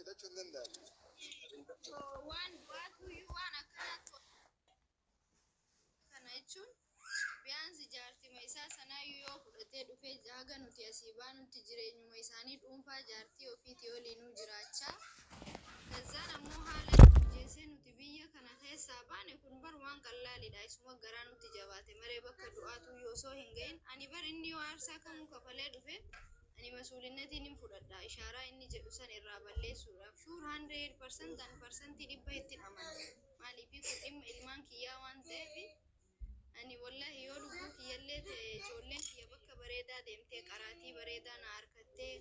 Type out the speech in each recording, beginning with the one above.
fidachuu hin danda'an. Waan du'aatuyyuu waan akkanaatu kana jechuun biyaansi jaartima isaa sanaayyuu yoo fudhatee dhufee haga nuti asii baanutti jireenyuma isaanii dhuunfaa jaartii ofiitii waliinuu jiraachaa. Kazzaan ammoo haala itti mijeessee nuti biyya kana keessaa baane kun bar waan qallaalidha. Isuma garaa nutti jabaate maree bakka du'aatuyyuu osoo hin gahin ani bar inni yoo aarsaa kamuu kafalee dhufe ani masuulinnatiin hin fudhadha. Ishaaraa inni jedhu san irraa balleessuudhaaf sure 100% an 100% ittiin amana. Maaliif kun dhimma ilmaan kiyyaa waan ta'eef, ani wallahi yoo lubbuu kiyyallee ta'e ijoolleen kiyya bakka bareedaa deemtee, qaraatii bareedaa na harkattee,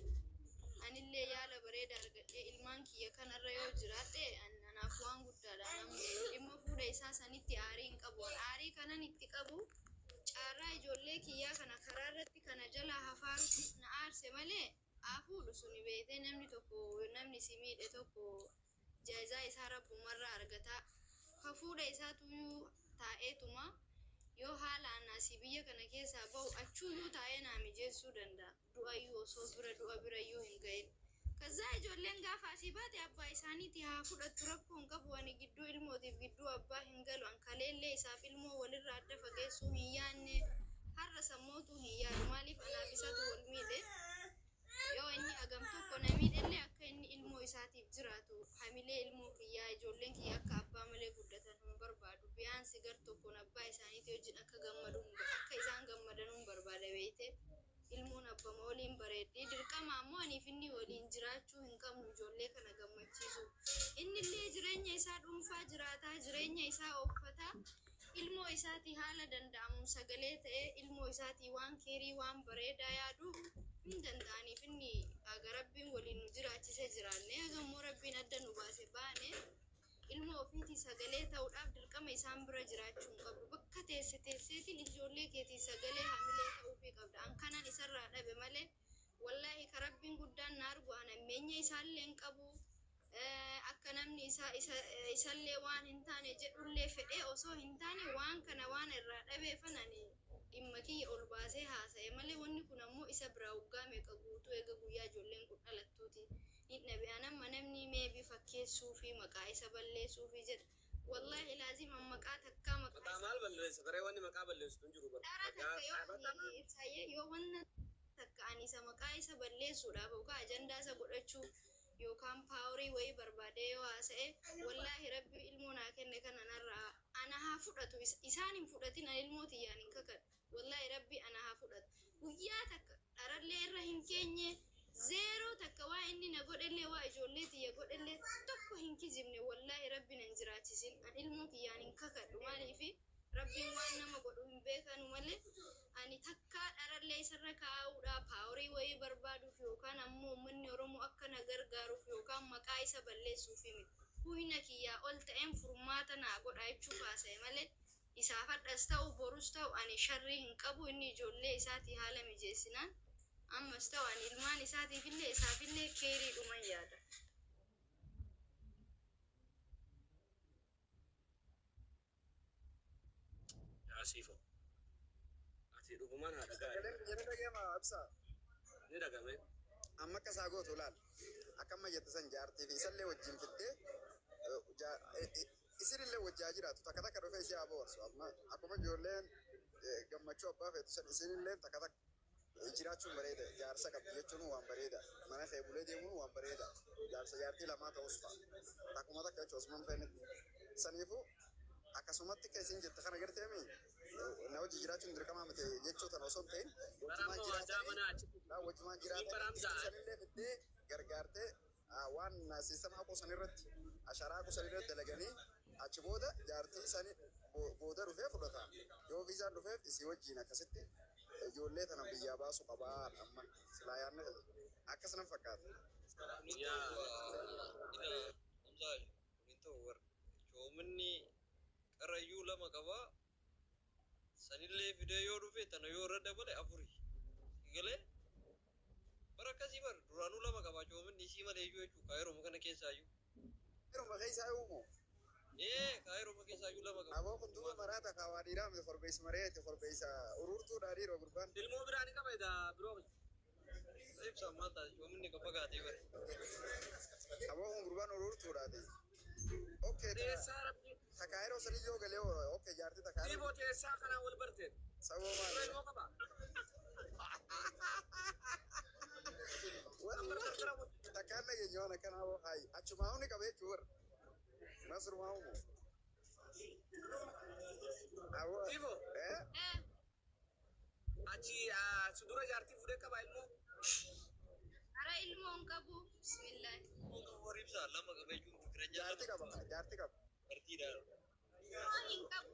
anillee yaala bareedaa argadhee ilmaan kiyya kanarra yoo jiraadhe anaaf waan guddaadha. Namni dhimma fuudha isaa sanitti aarii hin qabu. Aarii kanan itti qabu caarraa ijoollee kiyyaa kana karaa irratti kana jalaa hafaarutti na aarse malee haa fuudhu suni beeytee, namni tokko, namni si miidhe tokko jaizaa isaa rabbumarraa argata. Ka fuudha isaatuyyuu taa'eetuma yoo haala ana asii biyya kana keessaa bahu achuuyyuu taa'ee naa mijeessuu danda'a. Du'ayyuu osoo bira du'a birayyuu hin ga'in. Kazaa ijoolleen gaafa asii baate abbaa isaaniiti haa fudhattu, rakkoo hin qabu. Ani gidduu ilmootiif gidduu abbaa hin galu. An kaleellee isaaf ilmoo walirraa adda fageessuu hin yaanne, har'a sammootuu hin yaadu. Maaliif anaaf isatu wal miidhe. Yoo inni agam tokko na miidhellee akka inni ilmoo isaatiif jiraatu, hamilee ilmoo kiyyaa, ijoolleen kiyya akka abbaa malee guddatan hin barbaadu. Biyaansi gar tokkoon abbaa isaaniitii wajjin akka gammadu, akka isaan gammadanuu hin barbaada beeyte. Ilmoon abbama waliin bareeddi. Dirqama ammoo aniif inni waliin jiraachuu hin qabnu ijoollee kana gammachiisu. Innillee jireenya isaa dhuunfaa jiraataa, jireenya isaa ooffataa, ilmoo isaatii haala danda'amuun sagalee ta'ee ilmoo isaatii waan keerii waan bareedaa yaaduu hin danda'aniif. Inni haga rabbiin waliin nu jiraachise jiraanne, haga immoo rabbiin adda nu baase baane, ilmoo ofiitii sagalee ta'uudhaaf dirqama isaan bira jiraachuu hin qabdu. Bakka teesse teesseetiin ijoollee keetii sagalee hamilee ta'uufii qabda. An kanan isarraa dhabe malee, wallaahi ka rabbiin guddaan na argu, an hammeenya isaallee hin qabu. Akka namni isaa isallee waan hin taane jedhullee fedhee osoo hin taane, waan kana waan irraa dhabeefan ani dhimma kiyya ol baasee haasa'e malee, wanni kun ammoo isa biraa waggaa meeqa guutuu eega guyyaa ijoolleen kun dhalattuuti hin dhabe. An amma namni maybe fakkeessuu fi maqaa isa balleessuufi jedha. Wallaahi laazim an maqaa takkaa maqaa Maqaa maal balleessa? Garee wanni maqaa balleessitu hin jiru bara. Dhara Maqaa takka yoo ani ibsaayyee yoo wanna takka ani isa maqaa isa balleessuudhaaf yookaan ajandaa isa godhachuu yookaan powerii wayii barbaadee yoo haasa'e, wallaahi rabbi ilmoo naa kenne kana narraa ana haa fudhatu. Isaan hin fudhatin, ani ilmoo tiyyaan hin kakadhu. Wallaahi rabbi ana haa fudhatu. Guyyaa takka dharallee irra hin keenye, zeeroo takka waa inni na godhellee, waa ijoollee tiyya godhellee tokko hin kijibne. Wallaahi rabbi nan jiraachisin, an ilmoo kiyyaan hin kakadhu. Maaliifi rabbiin waan nama godhu hin beekanu malee, ani takkaa dharallee isarra kaa'uudha powerii wayii barbaaduuf yookaan ammoo uummanni Oromoo akka na gargaaruuf yookaan maqaa isa balleessuuf miti. Huyna kiyyaa ol ta'een furmaata naa godha jechuuf haasa'e malee, isaaf hadhas ta'u borus ta'u ani sharrii hin qabu. Inni ijoollee isaatii haala mijeessinaan ammas ta'u ani ilmaan isaatiifillee isaafillee keeriidhuman yaada. Yaasiifo. Ati dhugumaan haadha Sagaleen gaarii. biyya ni dhaga'ama, ibsa. Ni dhagame. Amma akka isaa gootu laal. Akka amma jette san jaartii fi isallee wajjin fiddee isinillee wajjaa jiraatu, takka takka dhufee isii haa boharsu. Amma akkuma ijoolleen gammachuu abbaa feetu san isinillee takka takka jiraachuun bareeda. Jaarsa qabdi jechuun waan bareeda. Mana kee bulee deemuun waan bareeda. Jaarsa jaartii lamaa ta'us fa'a. Takkuma takka jechuun osuma hin feenetti. Saniifuu akkasumatti akka isin jette kana garteemi na wajji jiraachuun dirqamaa miti jechuu tana osoo hin ta'in wajjumaan Baraammoo haajaa jiraatanii mana achitti. Wajjumaan Isiin jiraatanii baraamsa. isii sanillee fiddee gargaartee waan systema haquu san irratti, asharaa haquu san irratti dalaganii, achi booda jaartii sani booda dhufee fudhata. Yoo viizaan dhufeef isii wajjiin akkasitti ijoollee tana biyyaa baasu qabaa. Amma silaa yaadni akkas nan fakkaata. Yaa. Ila Hamzaa, kun hin ta'u bar. Coominni qarayyuu lama qabaa. Sanillee fidee yoo dhufe, tana yoo irra dabale afuri. Galee bara akkasii bar duraanuu lama qabaa coominni isii malee iyyuu jechuudha, kaayiruma kana keessaayyuu. Yeruma keessaa uumu. Ee, kaayiruma keessaayyuu lama qaba. Aboo kun duuba maraata kaawaa dhiiraa miti, korbeessa mareeti, korbeessa ururtuudha dhiiroo gurbaan. Ilmoo biraa ni qaba edaa biroo. Ibsa maal taate, coominni ka fagaatee bare. Aboo. Gurbaan ururtuudhaati. Okay, Teessaa rabbi. Takaayiroo sanii yoo galee okay jaartii takaayiroo. Siifoo teessaa kanaan wal barteen. Sababa Dura maali? ilmoo qaba. Wallahi takkaan dhageenye waan akkanaa hoo hayi achumaa humni qaba jechuu warra. Nasrumaa humu. Awwa. Siifoo Eh? Eh, achi si dura jaartii fuudhee qaba ilmoo. Hara ilmoo hin qabu. Bismillah. Warri ibsaa lama qaba jechuun fikiranya Jaartii qaba jaartii qaba. Partiidhaan. Ilmoo hin qabu.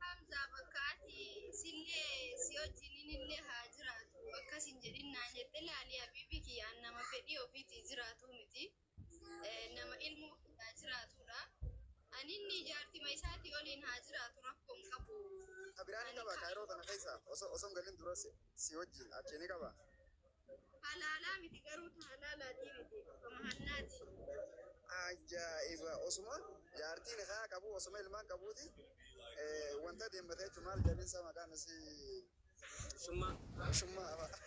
Hamzaa bakka ati sillee si wajjiniin illee haa jiraatu. Akkas hin jedhin naan jette laali habiibi kiyyaan nama fedhii ofiitii jiraatu miti. Nama ilmoo haa jiraatudha. Ani inni jaartima isaatii oliin haa jiraatu rakkoo hin qabu. Biraa ni qaba kaayiroo tana keessa osoo osoo hin galin dura si wajjin achi ni qaba. Halaalaa miti garuu ta halaalaatii miti. Kama hannaati. Ajaa'iba osuma jaartiin haa qabu osuma ilmaan qabuuti wanta deemmatee jechuun maal jabinsa maqaan isii Summa. shummaa fa'a.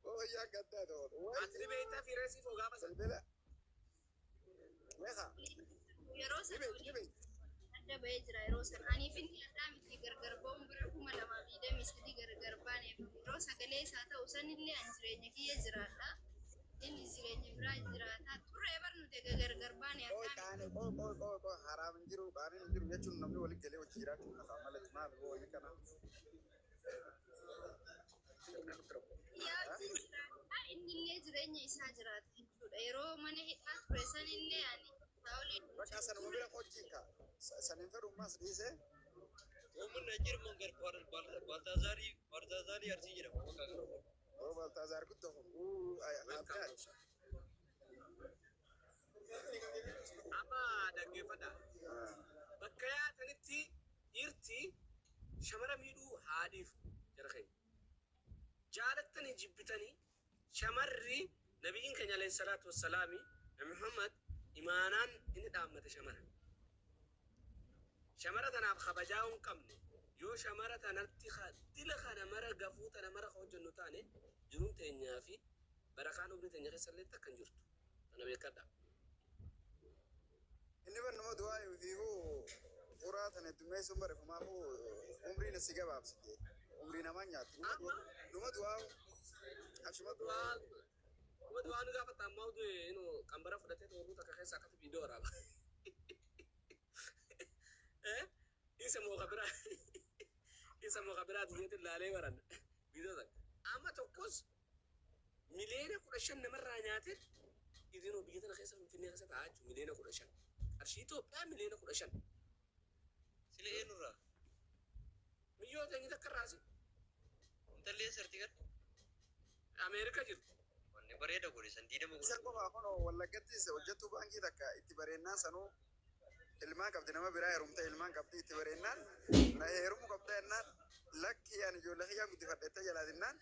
Wayyaa gaddaa ta'u. Ati ni beektaa fiiree siifoo gaafa sana. Bilbila. Meeqa? Yeroo Ni sana beekti ni waliin beekti. adda ba'ee jira yeroo sana. Aniif inni addaa miti gargar ba'uun bara 2023 gargar baaneef yeroo sagalee isaa ta'u sanillee ani jireenya kiyya jiraadha. Inni jireenya biraa jiraataa turre bar nuti egaa gargar baane Qoy addaa miti. qaanii qoy qoy qoy qoy haraam hin jiru qaaniin hin jiru jechuun namni waliin galee hojii jiraachuun lafaa malatti maal wayii kana. Yaa wajjin jiraadha innillee jireenya isaa jiraata jechuudha. Yeroo mana hidhaa ture sanillee ani isaa waliin Bakka sanuma bira qochiin ka saniin fedhummaas dhiisee Uummanni ajjeer mangar Baltaazarii Baltaazarii Arsii jedhama maqaa kana. oo Baltaazaar guddoo uu abdaati. Amma dhaggeeffadha. Bakka yaatanitti dhiirti shamara miidhuu haadhiif jara keenya. Jaalattanii jibbitanii shamarri nabiyyiin keenya alayhi salaatu wassalaami Nabi Muhammad imaanaan inni dhaammate shamara. Shamara tanaaf kabajaa hin qabne yoo shamara tanatti dila kana mara gafuu tana mara ka hojjennu taane jiruun teenyaa fi barakaan umrii teenya keessa illee takka hin jirtu. Tana beekadha. Inni bannuma du'aa fiifuu uraa tana heddummeessuun barreeffamaafuu umriin si gabaabsite. Umrii namaa nyaatti. Numa du'aa achuma du'aa. Kuma du'aa nu gaafata ammaa utuu inu qambara fudhatee tooruu takka keessa akkatti viidiyoo waraaba. Isa moo kabiraa isa moo kabiraa biyyoota ilaalee baran viidiyoo takka. Amma tokkos 15 miliyoona namarraa nyaatee idinoo biyya tana keessa Finfinnee keessa taa'aa jechuudha 15 miliyoona. Qarshii Itoophiyaa 15 miliyoona. Sila eenyurraa? Biyyoota inni takka irraasi Intalli eessa jirti gara? Ameerika jirti. Wanni bareeda godhe san diidama Isa godhe. qofaa kun wallaggattis hojjettuu baankii takka itti bareennaan sanuu ilmaan qabdi nama biraa heerumte ilmaan qabdi itti bareennaan na heerumuu qabda jennaan lakki ani ijoollee kiyyaan guddifadhettee jalaatinnaan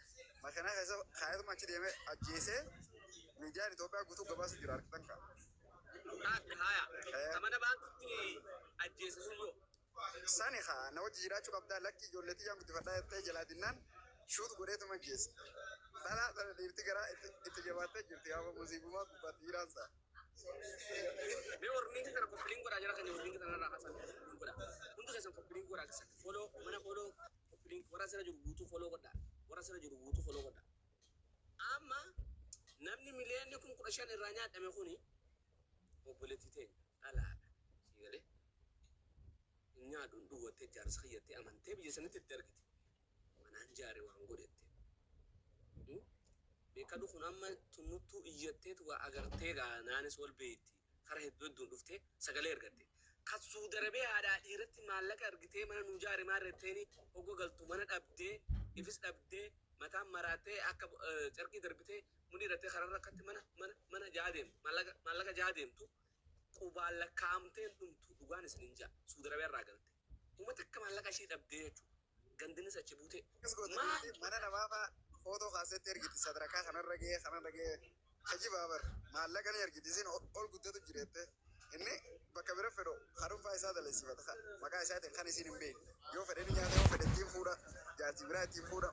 makiinaa keessa kaayatuma achi deemee ajjeesee miidiyaan Itoophiyaa guutuu gabaasu jira argitan ka. Akka haya. Mana baankitti ajjeese sun yoo. Sani haa na wajji jiraachuu qabdaa lakki ijoollee kiyyaan guddifadhaa jettee jalaatinnaan shuut godheetuma ajjeese. Dhalaa sana dhiirti garaa itti jabaattee jirti gaafa musiibumaa gubbaatti jiraansa. Mee warri kana copy link godhaa jira kan warri kana irraa kaasan copy link godhaa. Hundi keessan copy link godhaa keessan follow mana follow copy link warra sirra jiru guutuu follow godhaa. Warra sirra jiru guutuu follow godhaa. Amma namni 15 miliyoonni irraa nyaadhame kuni obboleettii teenya dhalaadha. Si galee hin nyaadhu hin dhugattee jaarsa kiyyattee amantee biyya sanitti itti argite. Manaan jaare waan godhette. Beekadu kun amma tunnuttuu iyyatteetu waa agartee gaa naanis wal beeyti. Kara hedduu hedduun dhuftee sagalee ergatte. Kassuu darabee haadhaa dhiiratti maallaqa argitee mana nuu jaare maal retteeni hogga galtu mana dhabdee ifis dhabdee mataan maraattee akka carqii darbitee mudhii hidhattee kararra akkatti mana mana mana jaa deemtu maallaqa maallaqa jaa deemtu qubaan lakkaa'amtee dhumtu dhugaan isin hin jaa suu darabee irraa galte. Uummata akka maallaqa ishii dhabdee jechuudha. Gandinis achi buutee. Akkas goote Maal dhiirti mana namaa fa'aa footoo kaasetti ergiti sadarkaa kanarra ga'ee kanarra ga'ee ajibaa bar maallaqa ni ergiti isin ol guddatu jireette inni bakka bira fedhu harunfaa isaa dalasiifata maqaa isaatiin kan isin hin beekne yoo fedhe ni nyaata yoo fedhe ittiin fuudha jaartii biraa ittiin fuudha.